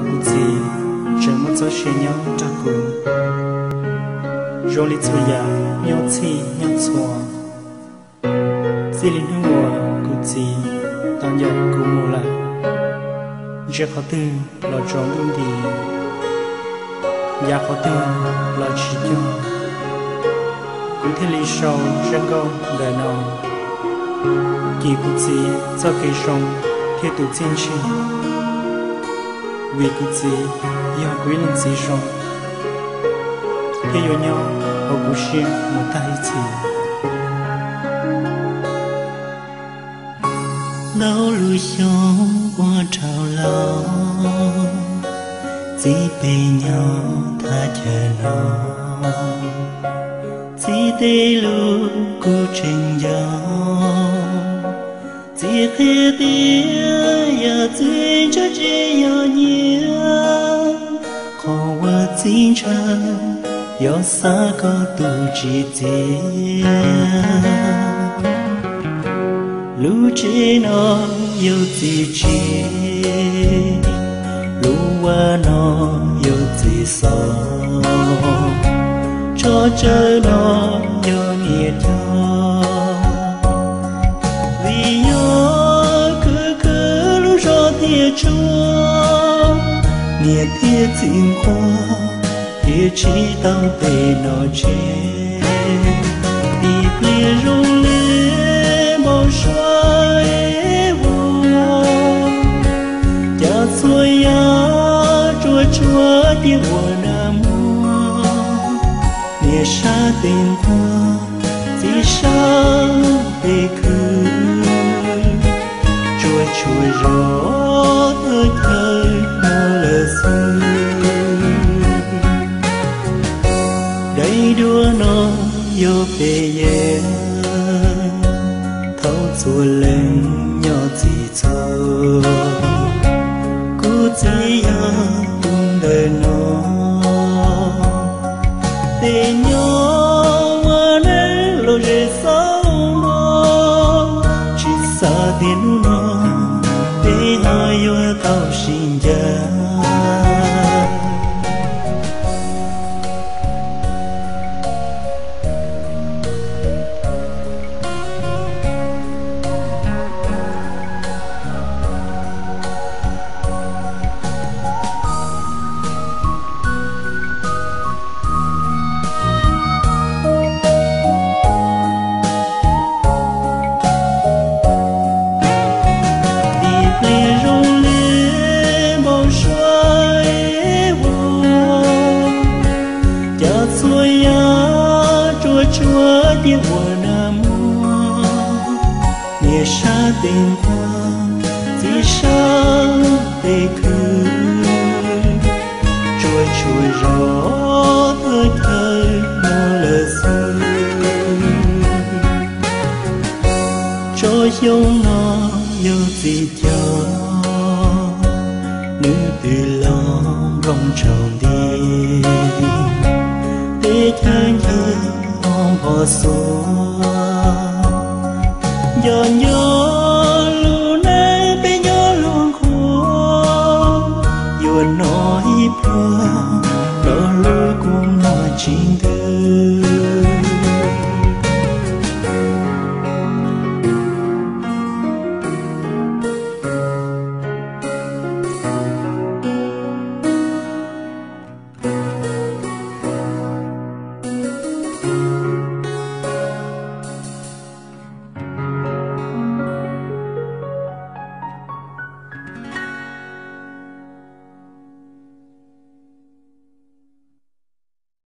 Kuv txiv tseem muaj txoj sia nyob nrog kuv zoo li txhua yam nyob txhij nyob txhua. Txij li hnub uas kuv txiv tau ncaim kuv mus lawm, ntsia qhov twg los tsaus ntuj nti, yav qhov twg los tsis cog, kuv thiaj li sau zaj nkauj ntawm no cim kuv txiv txoj kev zoo thiab tus txiaj ntsig. Vim kuv txiv yog kuv ib leej txiv zoo thiab yuav nyob hauv kuv siab mus tag ib txhis. Ntau lub xyoo ua dhau los, txiv peb nyob thaj chaw no, txiv tej lus kuv tseem nco. Txiv qhia tias yog txiv ntshaw tsis yog nyiam, qhov uas txiv ntshaw yog xav koj tus tsis txias. Lub tsev no yog txiv tsev, lub vaj no yog txiv xov, tso tsawb no yog niam cog. Vim yog khwv khwv lub zos tiaj tsuag, niam thiab txiv nquag thiaj tsis tau pem no tseg. Ib pliag zoo li npau suav es vog, cas txhua yam tsuas tsuas tiag ua nag muag. Niam sab tes nquag, txiv sab tes khwv, tsuas tsuas zog thawj thawj no lawm xwb. Daim duab no yog peb yam, thaum txhua leej nyob txhij txhua, kuv txiv yog tus ntawm no. Tej nyob ua neej los ze xauj no, tsis xav tias hnub no peb ho yuav tau sib ncaim. Ib pliag zoo li npau suav es vog, cas txhua yam tsuas tsuas tiag ua nag muag. Niam sab tes nquag, txiv sab tes khwv, tsuas tsuas zog thawj thawj no lawm xwb. Tsob xyoob no yog txiv cog, nws twb los nplooj tsaus nti, teb chaws ncig ho npog xuv.